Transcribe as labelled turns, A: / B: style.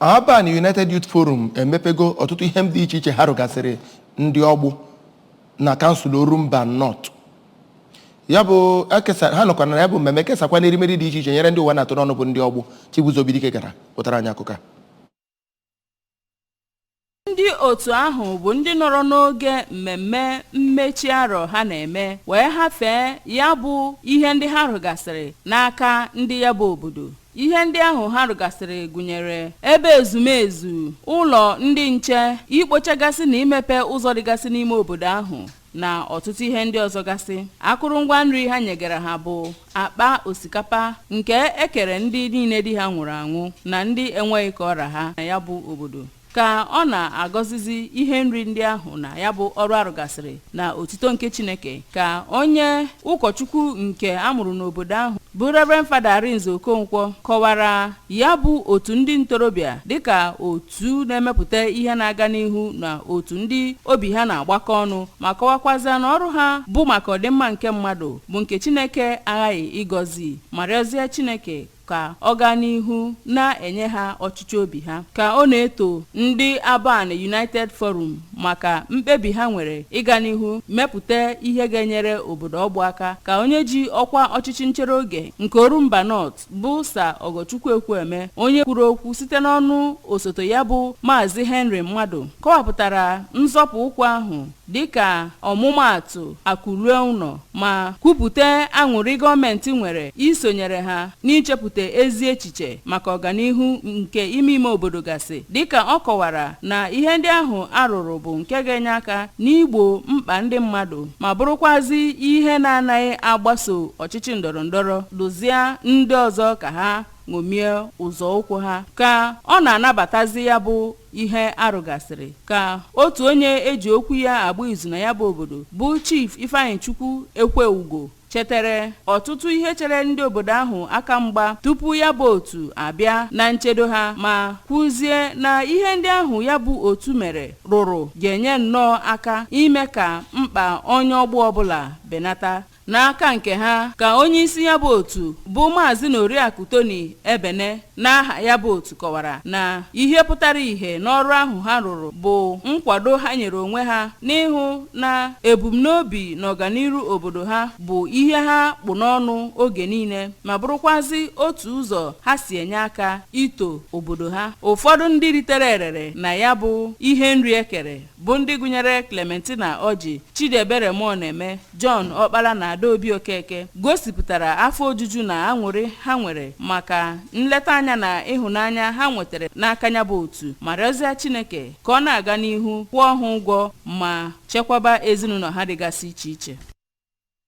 A: Abani United Youth Forum emepego ọtụtụ ihe dị iche iche ha rụgasịrị ndị Ọgbụ na kansụl Orumba North. Ya bụ ekesa ha nọkwa na ya bụ mmemme kesakwa n'erimeri dị iche iche nyere ndị ụwa na-atụ n'ọnụ bụ ndị Ọgbụ. Chibuzo Obidike gara pụtara anyị akụkọ a.
B: Ndị otu ahụ bụ ndị nọrọ n'oge mmemme mmechi arọ ha na-eme wee hafee ya bụ ihe ndị ha rụgasịrị n'aka ndị ya bụ obodo. Ihe ndị ahụ ha rụgasịrị gụnyere ebe ezumezu, ụlọ ndị nche, ikpochagasị na imepe ụzọ dịgasị n'ime obodo ahụ na ọtụtụ ihe ndị ọzọ gasị. Akụrụngwa nri ha nyegara ha bụ akpa osikapa nke ekere ndị niile di ha nwụrụ anwụ na ndị enweghị ka ọra ha na ya bụ obodo. Ka ọ na-agọzizi ihe nri ndị ahụ na ya bụ ọrụ arụgasịrị na otito nke Chineke, ka onye ụkọchukwu nke amụrụ n'obodo ahụ bụ Reverend Fada Arinze Okonkwo kọwara ya bụ otu ndị ntorobịa dịka otu na-emepụta ihe na-aga n'ihu na otu ndị obi ha na-agbakọ ọnụ, ma kọwakwazịa na ọrụ ha bụ maka ọdịmma nke mmadụ bụ nke Chineke aghaghị ịgọzi, ma rịọzie Chineke ka ọ gaa n'ihu na-enye ha ọchịchị obi ha. Ka ọ na-eto ndị Abani United Forum maka mkpebi ha nwere ịga n'ihu mepụta ihe ga-enyere obodo Ọgbụ aka, ka onye ji ọkwa ọchịchị nchere oge nke Orumba North bụ Sir Ogochukwu Ekwueme, onye kwuru okwu site n'ọnụ osote ya bụ Maazị Henry Mmadụ, kọwapụtara nzọpụ ụkwụ ahụ dịka ọmụmaatụ akụrue ụlọ, ma kwupụta aṅụrị gọọmenti nwere isonyere ha n'ichepụta ezi echiche maka ọganihu nke ime ime obodo gasị, dịka ọ kọwara na ihe ndị ahụ arụrụ bụ nke ga-enye aka n'igbo mkpa ndị mmadụ ma bụrụkwazị ihe na-anaghị agbaso ọchịchị ndọrọ ndọrọ, dozie ndị ọzọ ka ha ṅomie ụzọ ụkwụ ha. Ka ọ na-anabatazi ya bụ ihe arụgasịrị, ka otu onye eji okwu ya agba izu na ya bụ obodo bụ Chief Ifeanyi Chukwu Ekweugo chetara ọtụtụ ihe chere ndị obodo ahụ aka mgba tupu ya bụ otu abịa na nchedo ha, ma kwuzie na ihe ndị ahụ ya bụ otu mere rụrụ ga-enye nnọọ aka ime ka mkpa onye Ọgbụ ọbụla benata. N'aka nke ha, ka onye isi ya bụ otu bụ Maazị na Oriakụ Tony Ebene n'aha ya bụ otu kọwara na ihe pụtara ìhè n'ọrụ ahụ ha rụrụ bụ nkwado ha nyere onwe ha n'ịhụ na ebumnobi na ọganiru obodo ha bụ ihe ha kpụ n'ọnụ oge niile, ma bụrụkwazị otu ụzọ ha si enye aka ito obodo ha. Ụfọdụ ndị ritere erere na ya bụ ihe nri ekere bụ ndị gụnyere Clementina Ọjị, Chidiebere Mụọneme, John Ọkpara na Adaobi Okeke gosipụtara afọ ojuju na aṅụrị ha nwere maka nleta anya na ịhụnanya ha nwetara n'aka ya bụ otu, ma rịọzie Chineke ka ọ na-aga n'ihu kwụọ ha ụgwọ ma chekwaba ezinụlọ ha dịgasị iche iche.